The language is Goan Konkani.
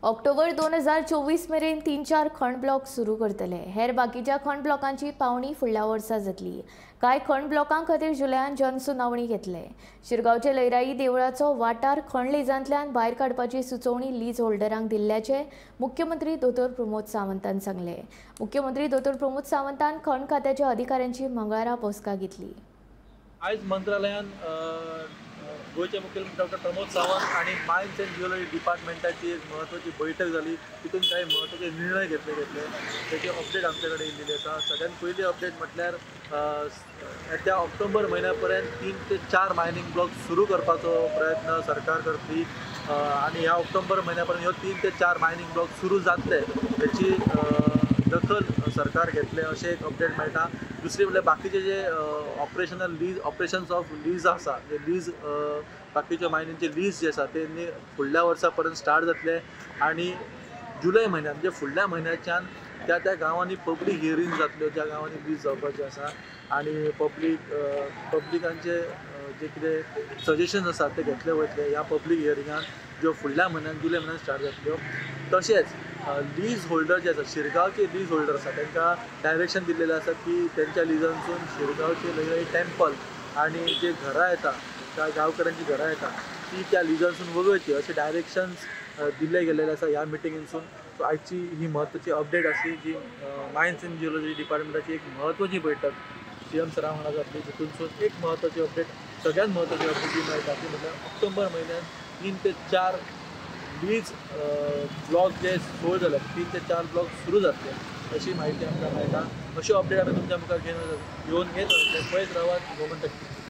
ऑक्टोबर 2024 मेरेन 3-4 खण ब्लॉक सुरू करतले. हेर बाकीच्या खण ब्लॉकांची पावणी फुडल्या वर्सा जातली. कांय खण ब्लॉकां खातीर जुलयान जनसुनावणी घेतले. शिरगांवचे लयराई देवळाचो वाठार खण लिजांतल्यान भायर काडपाची सुचोवणी लीज होल्डरांक दिल्ल्याचे मुख्यमंत्री दोतोर प्रमोद सावंतान सांगले. मुख्यमंत्री दोतोर प्रमोद सावंतान खण खात्याच्या अधिकाऱ्यांची मंगळारा बसका घेतली. आयज मंत्रालयान गोंयचे मुख्यमंत्री डॉक्टर प्रमोद सावंत आनी मायन्स अँड जिओलॉजी डिपार्टमेंटाची एक म्हत्वाची बैठक जाली. तितून कांय म्हत्वाचे निर्णय घेतले घेतले तेची अपडेट आमचे कडेन येयल्ली आसा. सगळ्यात पयली अपडेट म्हटल्यार येत्या ऑक्टोबर म्हयन्या पर्यंत 3 ते 4 मायनींग ब्लॉक सुरू करपाचो प्रयत्न सरकार करतली आनी ह्या ऑक्टोबर म्हयन्या पर्यंत ह्यो 3 ते 4 मायनींग ब्लॉक सुरू जातले हेची दखल सरकार घेतले अशें एक अपडेट मेळटा. दुसरी म्हणल्यार बाकीचे जे operational lease operations of lease आसा, जे लीज बाकीचे मायनींगचे लीज जे आसा ते फुडल्या वर्सा पर्यंत स्टार्ट जातले आनी जुलय म्हयन्यान म्हणजे फुडल्या म्हयन्याच्यान त्या त्या गांवांनी पब्लीक हियरींग जातल्यो ज्या गांवांनी लीज जावपाचे आसा आनी पब्लिकांचे जे कितें सजेशन्स आसा ते घेतले वयतले ह्या पब्लीक हियरिंगान ज्यो फुडल्या म्हयन्यान जुलय म्हयन्यान स्टार्ट जातल्यो. तशेंच लीज होल्डर जे आसा शिरगांवचे लीज होल्डर आसा तांकां डायरेक्शन दिल्लेलें आसा की तेंच्या लिजांसून शिरगांवचे लयराई टेम्पल आनी जे घरां येता त्या गांवकऱ्यांची घरां येता ती त्या लिजांसून वगळची अशें डायरेक्शन्स दिल्ले गेल्लेले आसा ह्या मिटिंगेनसून. सो आयची ही म्हत्वाची अपडेट आसली जी मायन्स अँड जिओलॉजी डिपार्टमेंटाची एक म्हत्वाची बैठक सीएम सरा वांगडा जातली. तितूनसून एक म्हत्वाची अपडेट सगळ्यात म्हत्वाची अपडेट जी मेळटा ती म्हटल्यार ऑक्टोबर म्हयन्यान 3 ते 4 लीज ब्लॉक जे सोड जाल्यात 3 ते 4 ब्लॉक सुरू जातले अशी म्हायती आमकां मेळटा. अश्यो अपडेट आमी तुमच्या मुखार घेवन घेत पळयत रावात गोमंतक.